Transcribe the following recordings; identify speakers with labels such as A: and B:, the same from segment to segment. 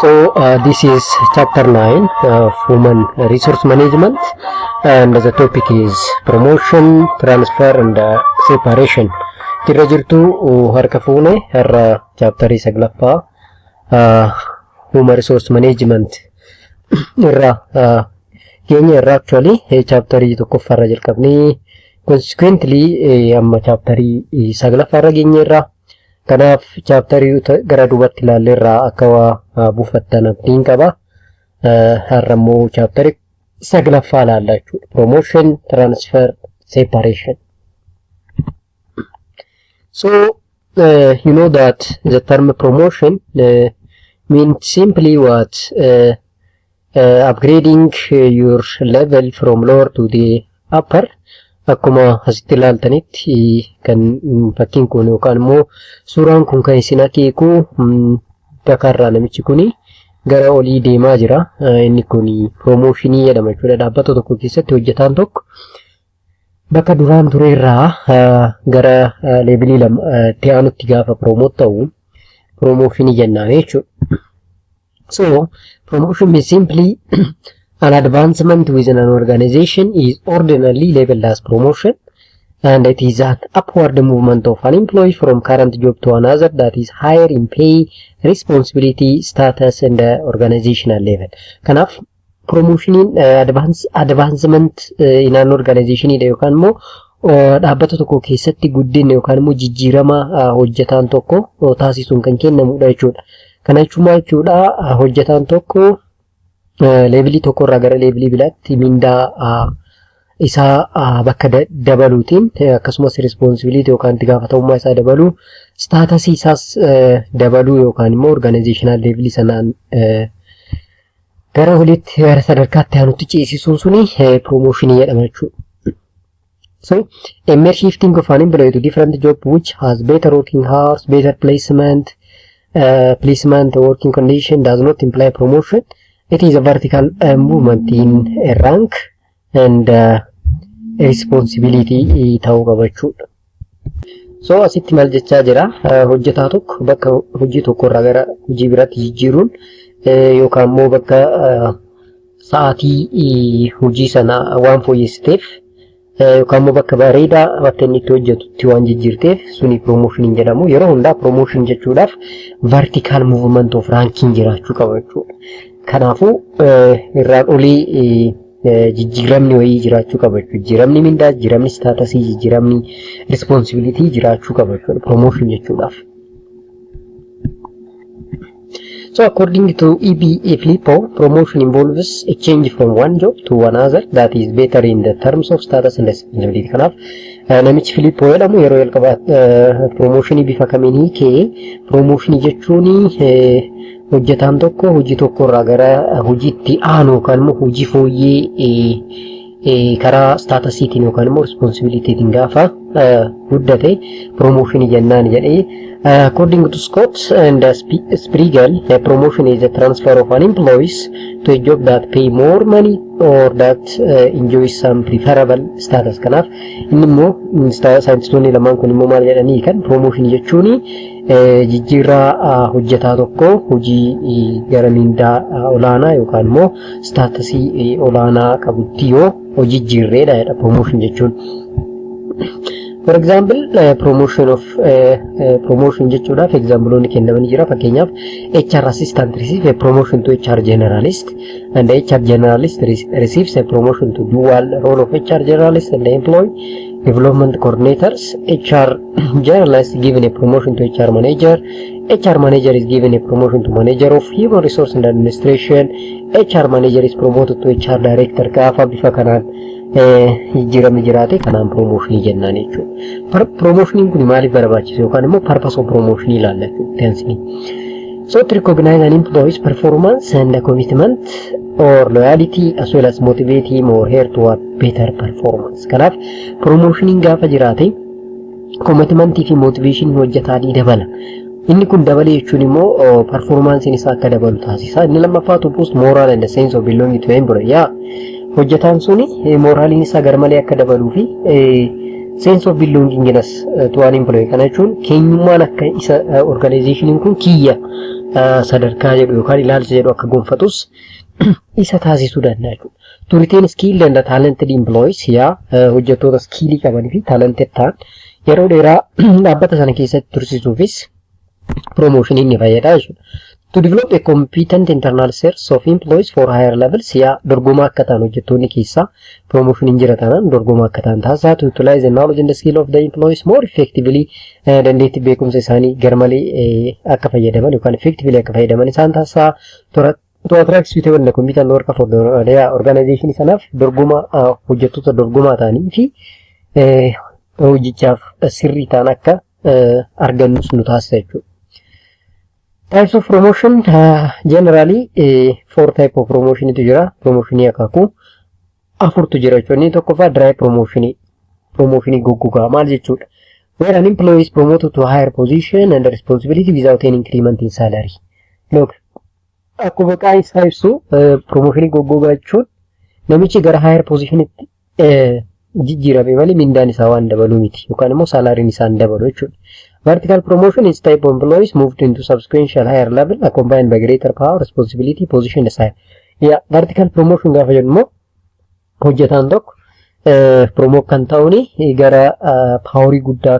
A: So this is chapter 9 of Human Resource Management, and the topic is promotion, transfer and separation. Jirra jirtu harka fuune har'a chapterii saglaffaa Human Resource Management irra keenya irra actually chapterii tokkoffaarra jalqabnee consequently amma chapterii saglaffaarra geenye irra. Kanaaf chapterii gara duubatti ilaalleerraa akka waa buufattan abdiin qaba. Har'a immoo chapterii saglaffaa ilaalla jechuudha. Promotion, transfer, separation. So you know that the term promotion means simply what upgrading your level from lower to the upper. Akkuma asitti ilaaltanitti kan fakkiin kun yookaan immoo suuraan kun kan isin akeeku dakarraa namichi kun gara olii deemaa jira. Inni kun promotionii jedhama jechuudha. Dhaabbata tokko keessatti hojjetaan tokko bakka duraan ture irraa gara levelii lama itti aanutti gaafa promote ta'u promotionii jennaan jechuudha. So promotion means simply an advancement within an organization is ordinarily labeled as promotion, and it is an upward movement of an employee from current job to another that is higher in pay, responsibility, status and organizational level. Kanaaf promotioniin advancement in an organizationidha yookaan immoo dhaabbata tokko keessatti guddina yookaan immoo jijjiirama hojjetaan tokko taasisuun kan kennamudha jechuudha. Kana jechuun maal jechuudha? Hojjetaan tokko levelii tokkorraa gara levelii biraatti mindaa isaa bakka dabaluutiin, akkasumas responsibility yookaan itti gaafatamummaa isaa dabaluu, statusii isaas dabaluu yookaan immoo organizational levelii sanaan gara olitti gara sadarkaatti aanutti ceesisuun suni promotionii jedhama jechuudha. So, a mere shifting of an employee to different job which has better working hours, better placement, working condition does not imply promotion. It is a vertical movement in a rank and responsibility ta'uu qaba jechuudha. So asitti maal jechaa jira? Hojjetaa tokko bakka hojii tokkorraa gara hojii biraatti jijjiiruun yookaan immoo bakka sa'aatii hojii sana waan fooyyessiteef yookaan immoo bakka bareedaa bakka inni itti hojjetutti waan jijjiirteef suni promotion hin jedhamu. Yeroo hundaa promotion jechuudhaaf vertical movement of ranking jiraachuu qaba jechuudha. Kanaafuu irraan olii jijjiiramni wayii jiraachuu qaba jechuudha. Jijjiiramni mindaa, jijjiiramni statusii, jijjiiramni responsibility jiraachuu qaba jechuudha promotion jechuudhaaf. So according to E.B. Filippo, promotion involves a change from one job to another that is better in the terms of status and responsibility. Kanaaf namichi Filippo jedhamu yeroo jalqabaa promotionii bifa kamiin hiikee? Promotionii jechuun hojjetaan tokko hojii tokkorraa gara hojiitti aanu yookaan immoo hojii fooyyee karaa statusiitiin yookaan immoo responsibilitytiin gaafa guddate promotionii jennaan jedhee. According to Scott and Spriegel, a promotion is a transfer of an employees to a job that pay more money or that enjoys some preferable status. Kanaaf inni immoo saayintistoonni lamaan kun immoo maal jedhanii kan promotion jechuun jijjiirraa hojjetaa tokko hojii gara mindaa olaanaa yookaan immoo statusii olaanaa qabutti yoo hojii jijjiirreedha jedha promotion jechuun. For example, promotion of promotion jechuudhaaf exampleoonni kennamanii jira. Fakkeenyaaf, HR assistant receive a promotion to HR generalist and HR generalist receives a promotion to dual role of HR generalist and employee development coordinators. HR generalist given a promotion to HR manager. HR manager is given a promotion to manager of human resource and administration. HR manager is promoted to HR director. Gaafa bifa kanaan jijjiiramni jiraate kanaan promotionii jennaan jechuudha. Promotioniin kun maaliif barbaachisa yookaan immoo purpose of promotionii ilaalla jechuudha. So to recognize an employee's performance and commitment or loyalty as well as motivate him or her toward better performance. Kanaaf promotioniin gaafa jiraate commitmentii fi motivationii hojjetaa ni dabala. Inni kun dabalee jechuun immoo performanceiin isaa akka dabalu taasisa. Inni lammaffaa, to boost morale and the sense of belonging to employee. Yaa, hojjetaan suni moraleiin isaa garmalee akka dabaluu fi sense of belongingness to an employee. Kana jechuun keenyummaan akka isa organizationiin kun kiyya sadarkaa jedhu yookaan ilaalcha jedhu akka gonfatus isa taasisuu danda'a jechuudha. To retain skilled and talented employees, yaa hojjettoota skillii qabanii fi talented ta'an yeroo dheeraa dhaabbata sana keessatti tursiisuufis promotioniin ni fayyada jechuudha. To develop a competent internal source of employees for higher levels, yaa dorgomaa akka ta'an hojjettoonni keessaa promotioniin jira taanaan dorgomaa akka ta'an taasisaa. To utilize the knowledge and the skill of the employees more effectively, dandeettii beekumsa isaanii garmalee akka fayyadaman yookaan effectively akka fayyadaman isaan taasisaa. To attract suitable and competent worker for the organization, sanaaf dorgomaa hojjettoota dorgomaa ta'anii fi hojichaaf sirrii ta'an akka argannus nu taasisa jechuudha. Types of promotion, generally four type of promotion tu jira. Promotionii akaakuu afurtu jira jechuudha. Inni tokkoffaa dry promotion, promotionii goggogaa maal jechuudha? Where an employee is promoted to a higher position and responsibility without any increment in salary. Look, akkuma maqaan isaa ibsu promotionii goggogaa jechuun namichi gara higher positionitti jijjiirame malee mindaan isaa waan dabaluu miti yookaan immoo salaryn isaa hin dabalu jechuudha. Vertical promotion is type of employees moved into subsequential higher level accompanied by greater power, responsibility, position and size. Yeah, vertical promotion gaafa jennu immoo hojjetaan tokko promote kan ta'uuni gara powerii guddaa,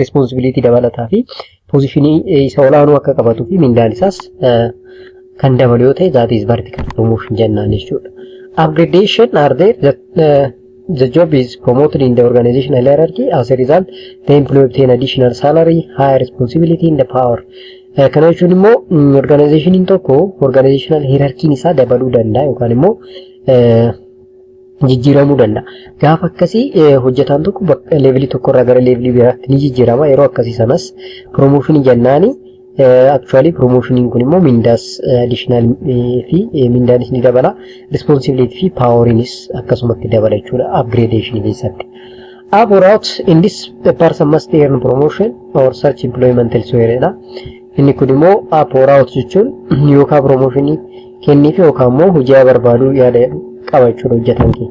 A: responsibility dabalataa fi positionii isa olaanuu akka qabatuu fi mindaan isaas kan dabalu yoo ta'e, that is vertical promotion jennaan jechuudha. Upgradation are there that the job is promoted in the organizational hierarchy. As a result, the employee obtain additional salary, higher responsibility and the power. Kana jechuun immoo organizationiin tokko organizational hierarchiin isaa dabaluu danda'a yookaan immoo jijjiiramuu danda'a. Gaafa akkasii hojjetaan tokko levelii tokkorraa gara levelii biraatti ni jijjiirama. Yeroo akkasii sanas promotionii jennaani. Actually, promotioniin kun immoo mindaas additional fi mindaanis ni dabala. Responsibility fi poweriinis akkasumatti dabala jechuudha upgradation keessatti. Up or out: in this, the person must earn promotion or search employment elsewhere dha. Inni kun immoo up or out jechuun yookaan promotionii kenniif yookaan immoo hojii barbaaduu yaada qaba jechuudha hojjetaan kee.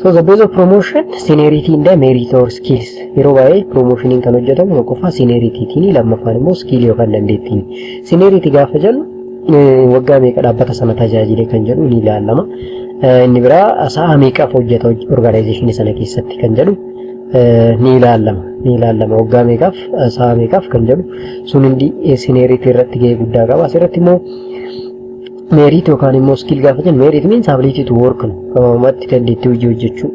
A: So the base of promotion, seniority and merit or skills. Yeroo baay'ee promotioniin kan hojjetamu tokkoffaa senioritytiin, lammaffaan immoo skill yookaan dandeettiin. Seniority gaafa jennu waggaa meeqa dhaabbata sana tajaajile kan jedhu ni ilaalama. Inni biraa sa'a meeqaaf hojjeta organizationii sana keessatti kan jedhu ni ilaalama. Ni ilaalama waggaa meeqaaf, sa'a meeqaaf kan jedhu sun hundi seniority irratti gahee guddaa qaba. Asirratti immoo merit yookaan immoo skill gaafa jennu, merit means ability to work, gabaabumatti dandeettii hojii hojjechuu.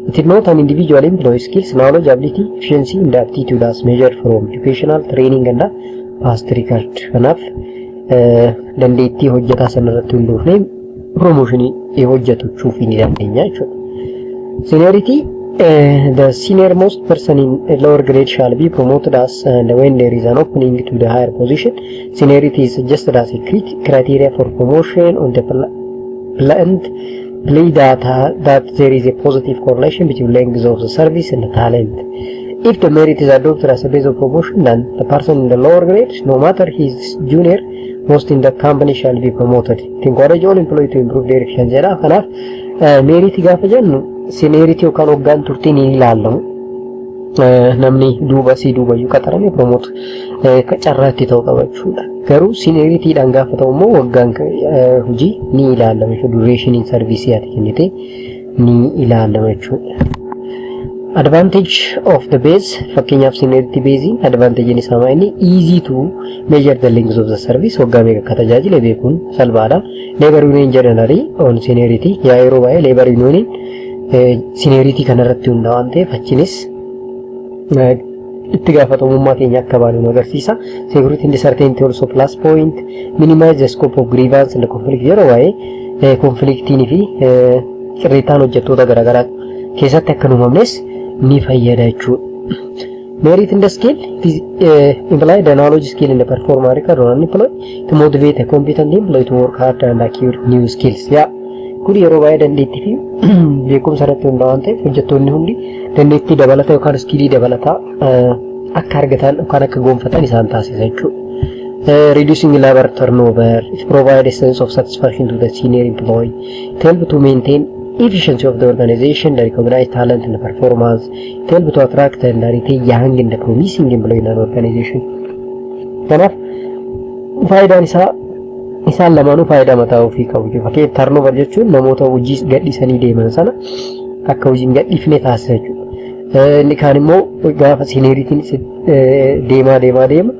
A: It is not an individual employee skills, knowledge, ability, efficiency and aptitude as measured from educational training and past record. Kanaaf dandeettii hojjetaa sana irratti hundoofnee promotionii hojjetuchuuf ni dandeenya jechuudha. Seniority, the senior most person in a lower grade shall be promoted as and when there is an opening to the higher position. Seniority is suggested as a criteria for promotion on the plant play that there is a positive correlation between length of the service and the talent. If the merit is adopted as a base of promotion, then the person in the lower grade, no matter his junior most in the company, shall be promoted. It encourage all employee to improve their efficiency jedha. Kanaaf merit gaafa jennu seniority yookaan hoggaan turtiin hin ilaalamu. Namni duuba sii duubayyuu qaxarame promote carraatti ta'uu qaba jechuudha. Garuu senioritydhaan gaafa ta'u immoo waggaan hojii ni ilaalama jechuudha. Durationiin serviceii ati kennite ni ilaalama jechuudha. Advantage of the base, fakkeenyaaf seniority base advantage isaa maa inni easy to measure the length of the service, waggaa meeqa akka tajaajile beekuun salphaadha. Labor union generally on seniority, yaa yeroo baay'ee labor union seniority kanarratti hundaa'a waan ta'eef achinis itti gaafatamummaa keenya akka baanu nu agarsiisa. Security and certainty also plus point. Minimize the scope of grievance and conflict, yeroo baay'ee conflictiin fi qirriitaan hojjettoota garaagaraa keessatti akka hin uumamnes ni fayyada jechuudha. Merit and the skill, it is implied the knowledge, skill and the performance record on an employee to motivate a competent employee to work hard and acquire new skills. Yaa kun yeroo baay'ee dandeettii fi beekumsa irratti hundaa'an waan ta'eef hojjettoonni hundi dandeettii dabalataa yookaan skillii dabalataa akka argatan yookaan akka gonfatan isaan taasisa jechuudha. Reducing labor turnover, it provides a sense of satisfaction to the senior employee, it helps to maintain efficiency of the organization, to recognize talent and performance, it helps to attract and retain young and promising employee in an organization. Kanaaf Faayidaan isaa, isaan lamaanuu faayidaa mataa ofii qabu. Fakkeenyaaf, turnover jechuun namoota hojii gadhiisanii deeman sana akka hojii hin gadhiifne taasisa jechuudha. Inni kaan immoo gaafa seniorityn deemaa deemaa deemu,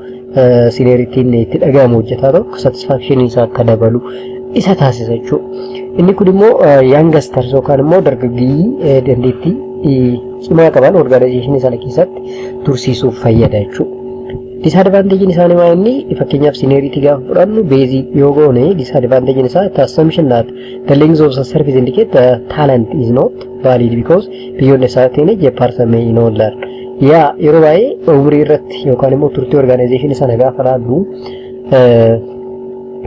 A: seniorityn itti dhaga'amu hojjetaa tokko satisfactioniin isaa akka dabalu isa taasisa jechuudha. Inni kun immoo youngsters yookaan immoo dargaggeeyyii dandeettii cimaa qaban organizationii sana keessatti tursiisuuf fayyada jechuudha. Disadvantageiin isaanii maa inni? Fakkeenyaaf, seniority gaafa fudhannu, base yoo goone, disadvantageiin isaa the assumption that the length of the service indicate the talent is not valid because beyond a certain age a person may not learn. Yaa, yeroo baay'ee umurii irratti yookaan immoo turtii organizationii sana gaafa laallu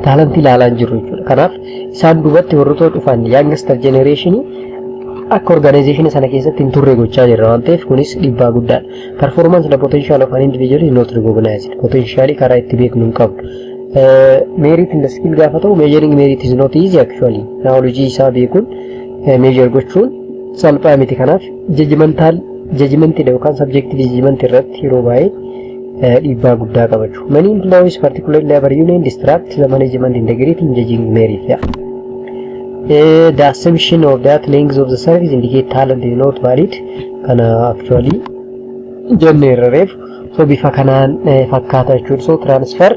A: talentii ilaalaa hin jirru jechuudha. Kanaaf isaan duubatti warroota dhufan, youngster generationii, akka organizationii sana keessatti hin turre gochaa jirra waan ta'eef kunis dhiibbaa guddaadha. Performance, the potential of an individual is not recognized. Potentialii karaa itti beeknu hin qabnu. Merit and the skill gaafa ta'u, measuring merit is not easy actually. Knowledge isaa beekuun measure gochuun salphaa miti. Kanaaf judgmental judgmentidha yookaan subjective judgment irratti yeroo baay'ee dhiibbaa guddaa qabatu. Many employees, particularly labor union, distract the management integrity in judging merit. Yeah. The assumption of that length of the service indicate talent is not valid. Kana actually jenne irra reefu. So bifa kanaan fakkaata jechuudha. So transfer,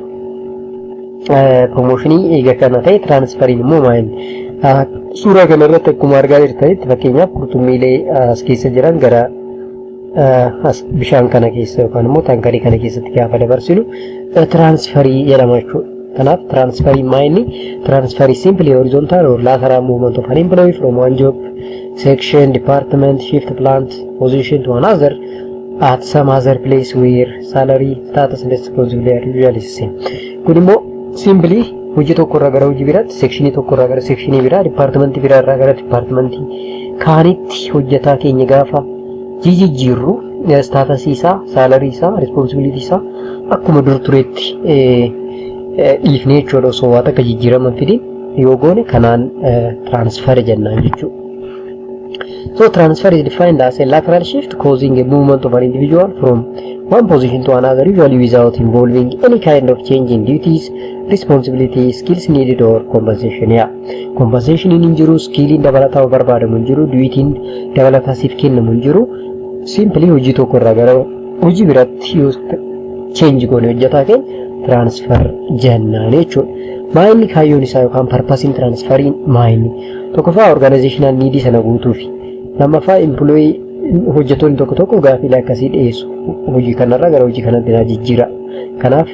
A: promotionii eega kana ta'e, transferiin immoo maal? Suuraa kana irratti akkuma argaa jirtanitti, fakkeenyaaf, qurxummiilee as keessa jiran gara as bishaan kana keessa yookaan immoo tankerii kana keessatti gaafa dabarsinu transferii jedhama jechuudha. Kanaaf transferii maa inni? Transfer is simply horizontal or lateral movement of an employee from one job section, department, shift, plant, position to another at some other place where salary, status and responsibility are usually the same. Kun immoo simply hojii tokko irraa gara hojii biraatti, sectionii tokko irraa gara sectionii biraa, departmentii biraa irraa gara departmentii kaanitti hojjetaa keenya gaafa jijjiirru, statusii isaa, salary isaa, responsibility isaa akkuma dur turetti dhiifnee jechuudha, osoo waa takka jijjiirama fidin yoo goone kanaan transfer jennaan jechuudha. So transfer is defined as a lateral shift causing a movement of an individual from one position to another, usually without involving any kind of change in duties, responsibility, skills needed or compensation. Yeah. Compensation hin jiru, skilliin dabalataa barbaadamu hin jiru, dutyiin dabalataa siif kennamu hin jiru. Simply hojii tokko irraa gara hojii biraatti yoo change goone hojjetaa keenya transfer jennaan jechuudha. Maa inni kaayyoon isaa yookaan purposeiin transferiin maa inni? Tokkoffaa, organizational needii sana guutuufi. Lammaffaa, employee hojjettoonni tokko tokko gaafiilee akkasii dhiyeessu. Hojii kanarraa gara hojii kanatti naa jijjiira. Kanaaf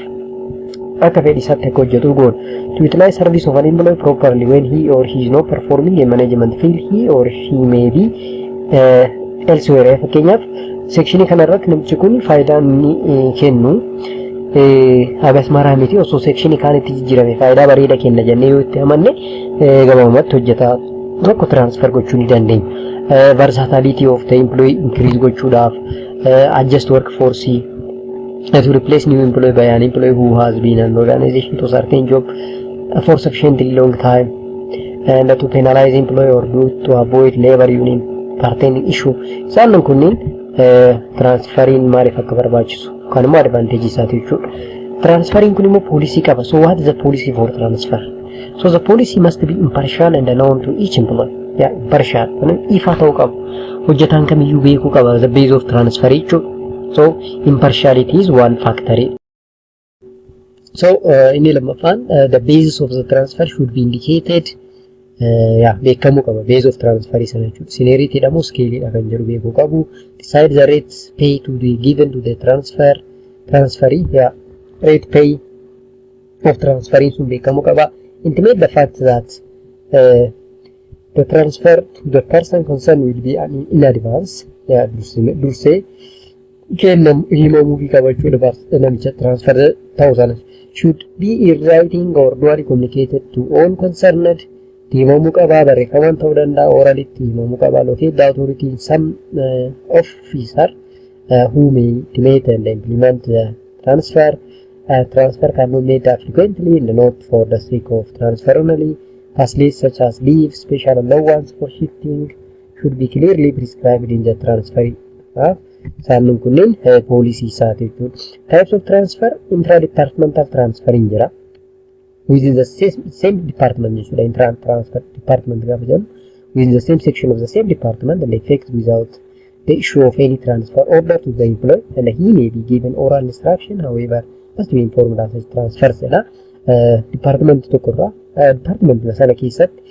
A: akka fedhi isaatti akka hojjetu goona. To utilize service of an employee properly when he or she is not performing a management field he or she may be elsewhere. Fakkeenyaaf, sectionii kanarratti namichi kun faayidaa inni kennu hagas maraa miti, osoo sectionii kaanitti jijjiirame faayidaa bareeda kenna jennee yoo itti amanne, gabaabumatti hojjetaa tokko transfer gochuu ni dandeenya. Versatility of the employee increase gochuudhaaf, adjust workforce, to replace new employee by an employee who has been an organization to certain job for sufficiently long time, and to penalize employee or do to avoid labor union pertaining issue. Isaan kunniin transferiin maaliif akka barbaachisu yookaan immoo advantageii isaati jechuudha. Transferiin kun immoo policy qaba. So what is the policy for transfer? So the policy must be impartial and known to each employee. Yeah, impartial. Ifa ta'uu qaba. Hojjetaan kamiyyuu beekuu qaba the base of transfer jechuudha. So impartiality is one factor. So inni lammaffaan, the basis of the transfer should be indicated. Yaa, beekamuu qaba base of transfer sana jechuudha. Seniority dha moo skilliidha kan jedhu beekuu qabu. Decide the rates pay to be given to the transferee. Yeah, rate pay of transferee sun beekamuu qaba. Intimate the fact that the transfer to the person concerned will be in advance. Yeah, dursee kennamu himamuufii qaba jechuudha namicha transfer ta'u sana. Should be in writing or duly communicated to all concerned. Himamuu qabaa, barreeffamaan ta'uu danda'a, oralitti himamuu qabaa. Locate the authority in some officer who may intimate and implement the transfer. Transfer cannot made that frequently and not for the sake of transfer only. Facilities such as leave, special allowance for shifting should be clearly prescribed in the transfer. Isaan kunneen policy isaati jechuudha. Types of transfer: intra departmental transfer hin jira. Within the same department jechuudha. Intra transfer department gaafa jennu within the same section of the same department and effect without the issue of any transfer order to the employee, and he may be given oral instruction, however must be informed as such transfers jedha. Department tokkorraa department sana keessatti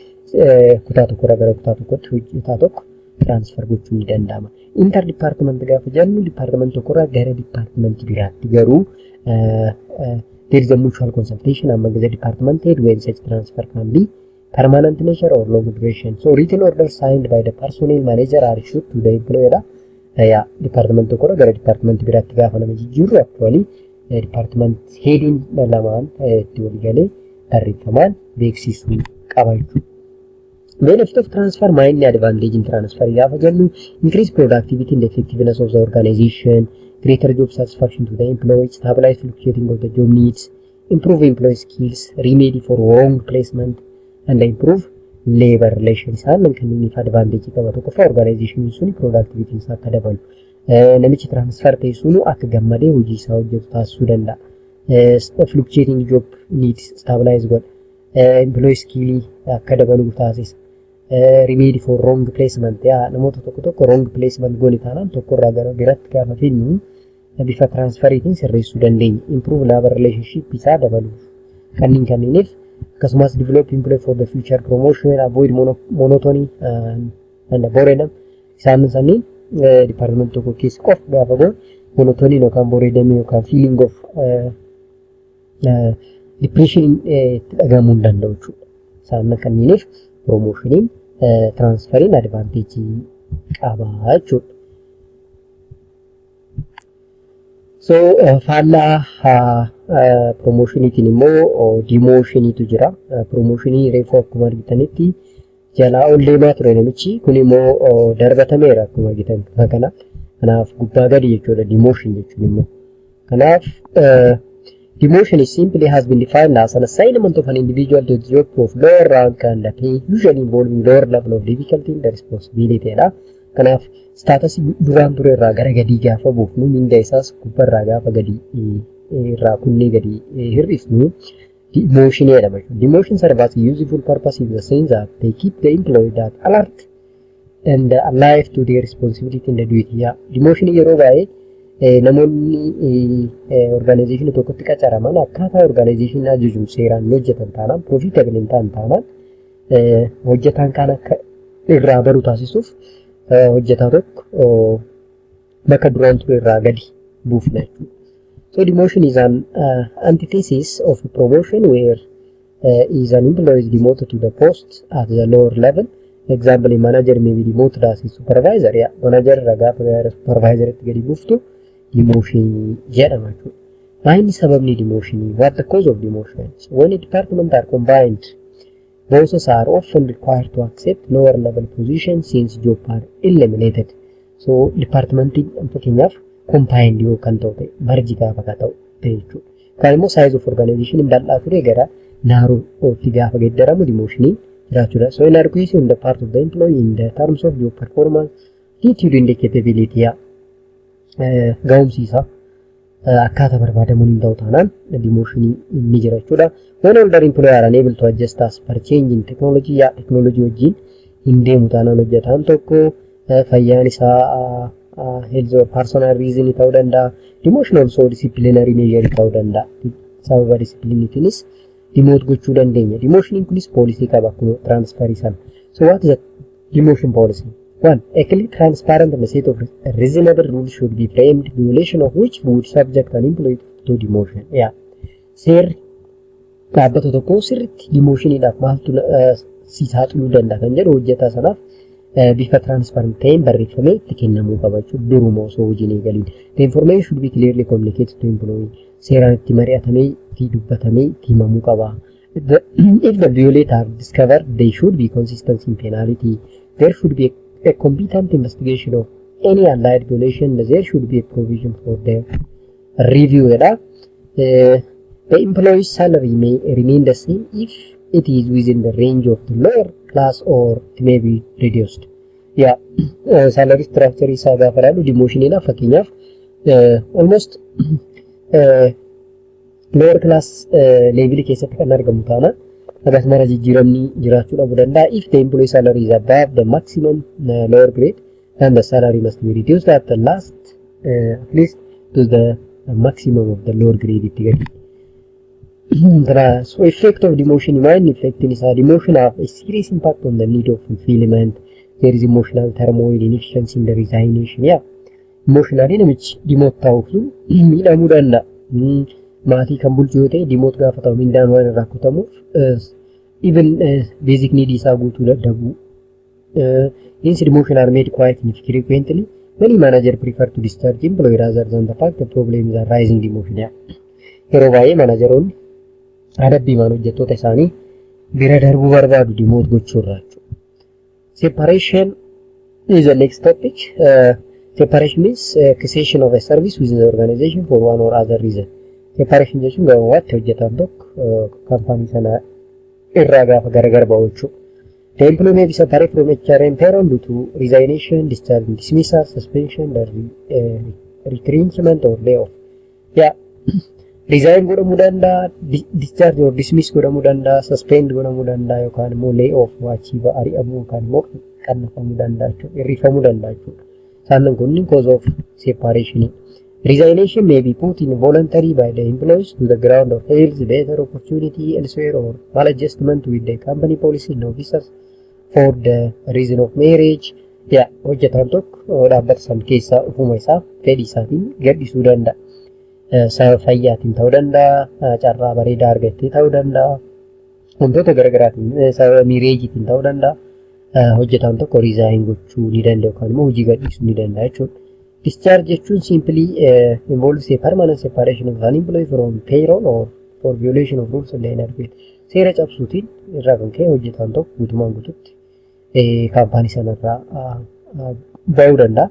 A: kutaa tokkorraa gara kutaa tokkotti hojjetaa tokko transfer gochuun ni danda'ama. Inter department gaafa jennu department tokkorraa gara department biraatti garuu there is a mutual consultation among the department head when such transfer can be permanent nature or long duration. So written order signed by the personnel manager are issued to the employee dha. Yaa, department tokkorraa gara department biraatti gaafa nama jijjiirru actually department headiin lamaan itti waliigalee barreeffamaan beeksisuu qaba jechuudha. Benefit of transfer main advantage in transfer gaafa jennu increase productivity and effectiveness of the organization, greater job satisfaction to the employee, stabilize fluctuating of the job needs, improve employee skills, remedy for wrong placement, and improve labor relations. Isaan kanneeniif advantage qaba. Tokkoffaa, organization sun productivity isaa akka dabalu. Namichi transfer ta'e sunu akka gammadee hojii isaa hojjetu taasisuu danda'a. Fluctuating job needs stabilize godha. Employee skill akka dabalu taasisa. Remedy for wrong placement, yaa, namoota tokko tokko wrong placement goone taanaan tokkorraa gara biraatti gaafa fidnu bifa transferiitiin sirreessuu dandeenya. Improve labor relationship isaa dabaluuf kanneen kanneeniif akkasumas develop employee for the future promotion, avoid monotony and boredom. Isaan sanniin department tokko keessa qofa gaafa goone monotony yookaan boredom yookaan feeling of depression itti dhagahamuu hin danda'u jechuudha. Isaan kanneeniif promotioniin transferiin advantage qaba jechuudha. So faallaa promotioniitiin immoo demotioniitu jira. Promotionii reefu akkuma argitanitti jalaa ol deemaa ture namichi kun immoo darbatameera akkuma argitan kana. Kanaaf gubbaa gadi jechuudha demotion jechuun immoo. Kanaaf demotion is simply has been defined as an assignment of an individual to the job of lower rank and pay, usually involving lower level of difficulty and responsibility dha. Kanaaf statusii duraan ture irraa gara gadii gaafa buufnu, minda isaas gubbarraa gaafa gadi irraa kunnee gadi hir'isnu demotion jedhama jechuudha. Demotion serves as a useful purpose in the sense that they keep the employee that alert and alive to their responsibility and the duty. Yeah. Demotion yeroo baay'ee namoonni organizationii tokkotti qacaraman akkaataa organizationii ajaju seeraan hin hojjetan taanaan, profitable hin ta'an taanaan, hojjetaan kaan akka irraa baru taasisuuf hojjetaa tokko bakka duraan ture irraa gadi buufna jechuudha. So demotion is an antithesis of promotion where is an employee is demoted to the post at the lower level. Example, a manager may be demoted as a supervisor. Yeah, manager irraa gaafa gara supervisor itti gadi buuftu demotion jedhama jechuudha. Maayini sababni demotionii? What the cause of demotion? When a department are combined, bosses are often required to accept lower level position since job are eliminated. So departmentiin fakkeenyaaf combined yoo kan ta'u ta'e, merge gaafa ka ta'u ta'e jechuudha. Yookaan immoo size of organization bal'aa ture gara narrowtti gaafa geeddaramu demotioniin jiraachuudha. So inadequacy on the part of the employee in the terms of job performance, attitude and capability, ga'umsi isaa akkaataa barbaadamuun hin ta'u taanaan demotionii ni jira jechuudha. When older employee are unable to adjust as per change in technology, yaa, technology wajjin hin deemu taanaan hojjetaan tokko, fayyaan isaa, health or personal reason ta'uu danda'a. Demotion also disciplinary measure ta'uu danda'a. Sababa discipliniitiinis demote gochuu dandeenya. Demotioniin kunis policy qaba akkuma transferii sana. So what is a demotion policy? One, a clear, transparent and set of reasonable rules should be framed, violation of which would subject an employee to demotion. Yeah. Seerri dhaabbata tokko sirriitti demotioniidhaaf maaltu si saaxiluu danda'a kan jedhu hojjetaa sanaaf bifa transparent ta'een barreeffamee itti kennamuu qaba jechuudha. Duruma osoo hojiin eegaliin. The information should be clearly communicated to employee. Seeraan itti mari'atamee, itti dubbatamee, itti himamuu qaba. If the violator are discovered, they should be consistent in penalty. There should be a competent investigation of any alleged violation. There should be a provision for the review jedha. The employee's salary may remain the same if it is within the range of the lower class or it may be reduced. Yaa, salary structure isaa gaafa ilaallu demotioniidha fakkeenyaaf almost Lower class levelii keessatti kan argamu taanaan hagas mara jijjiiramni jiraachuu dhabuu danda'a. If the employee salary is above the maximum lower grade, then the salary must be reduced at the last at least to the maximum of the lower grade itti gadi. So effect of demotion, main effect isaa, demotion have a serious impact on the need of fulfillment. There is emotional turmoil, inefficiency in the resignation. Yeah. Emotionally namichi demote ta'u sun miidhamuu danda'a. Maatii kan bulchu yoo ta'e, demote gaafa ta'u mindaan waan irraa kutamuuf even basic need isaa guutuu dadhabuu. Hence demotion are made quite infrequently. Many manager prefer to discharge employee rather than the fact the problem is arising demotion. Yeah. Yeroo baay'ee manageroonni adabbiimaan hojjettoota isaanii bira darbuu barbaadu demote gochuu irraa jechuudha. Separation is the next topic. Separation means cessation of a service within the organization for one or other reason. Separation jechuun gabaabumatti hojjetaan tokko kaampaanii sana irraa gaafa gargar ba'u jechuudha. The employee may be separated from HR and payroll due to resignation, discharge, dismissal, suspension, the retrenchment or layoff. Yeah. Resign godhamuu danda'a, discharge or dismiss godhamuu danda'a, suspend godhamuu danda'a yookaan immoo lay off, achii ari'amuu yookaan immoo qannafamuu danda'a jechuudha, hirrifamuu danda'a jechuudha. Isaan kunniin cause of separation. Resignation may be put in voluntary by the employees to the ground of health, better opportunity elsewhere or maladjustment with the company policy and officers, for the reason of marriage. Yaa, hojjetaan tokko dhaabbata san keessaa ofuma isaa fedhii isaatiin gadhiisuu danda'a. Sababa fayyaatiin ta'uu danda'a, carraa bareedaa argattee ta'uu danda'a, wantoota garaagaraatiin, sababa marriageiitiin ta'uu danda'a. Hojjetaan tokko resign gochuu ni danda'a yookaan immoo hojii gadhiisuu ni danda'a jechuudha. Discharge jechuun simply involves a permanent separation of an employee from payroll or for violation of rules and inadequate. Seera cabsuutiin irraa kan ka'e hojjetaan tokko guutumaan guututti kaampaanii sanarraa ba'uu danda'a.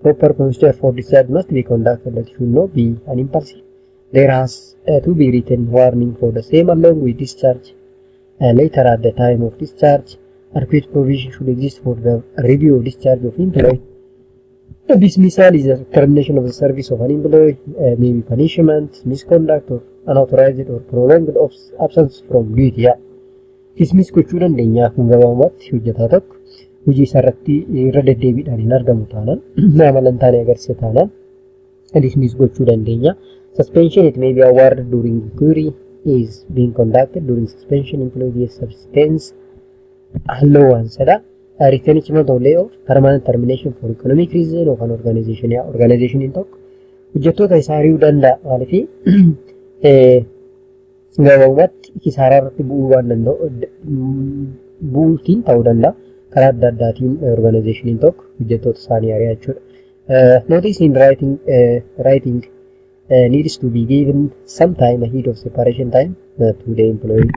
A: Proper procedure for discharge must be conducted that should not be an impulsive. There has to be written warning for the same along with discharge. Later at the time of discharge, adequate provision should exist for the review of discharge of employee. The dismissal is the termination of the service of an employee, maybe punishment, misconduct, or unauthorized or prolonged absence from duty. Yeah. Dismiss gochuu dandeenya kun gabaabumatti hojjetaa tokko hojii isaarratti irra deddeebiidhaan hin argamu taanaan, amala hin taane agarsiisa taanaan, dismiss gochuu dandeenya. Suspension, it may be awarded during inquiry is being conducted. During suspension, employee subsistence allowance dha. Retrenchment or layoff, permanent termination for economic reason of an organization. Yaa, organizationiin tokko hojjettoota isaa ari'uu danda'a. Maaliif? Gabaabumatti kisaaraa irratti bu'uu waan danda'u bu'uutiin ta'uu danda'a. Karaa adda addaatiin organizationiin tokko hojjettoota isaanii ari'a jechuudha. Notice in writing needs to be given some time ahead of separation time to the employee.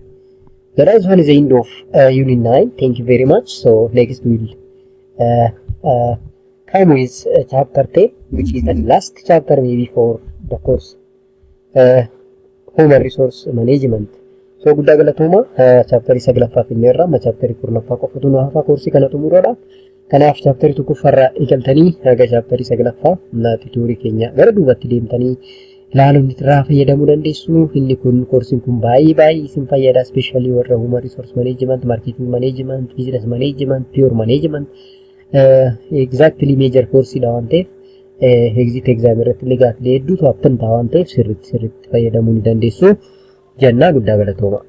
A: The last one is the end of Unit 9. Thank you very much. So next we'll come with chapter 10, which is the last chapter maybe for the course. Human Resource Management. So guddaa galatooma. Chapterii saglaffaa finneerra, amma chapterii 10ffaa qofatu nu hafa koorsii kana xumuruudhaaf. Kanaaf chapterii tokkoffaarraa eegaltanii haga chapterii saglaffaa tutorii keenya gara duubatti deemtanii ilaaluun irraa fayyadamuu dandeessu. Inni kun, koorsiin kun baay'ee baay'ee isin fayyada. Especially warra Human Resource Management, Marketing Management, Business Management, Pure Management. Exactly major koorsiidha waan ta'eef, exit exam irratti illee gaaffilee hedduutu happen ta'a waan ta'eef, sirriitti sirriitti fayyadamuu ni dandeessu. Jennaa, guddaa galatooma.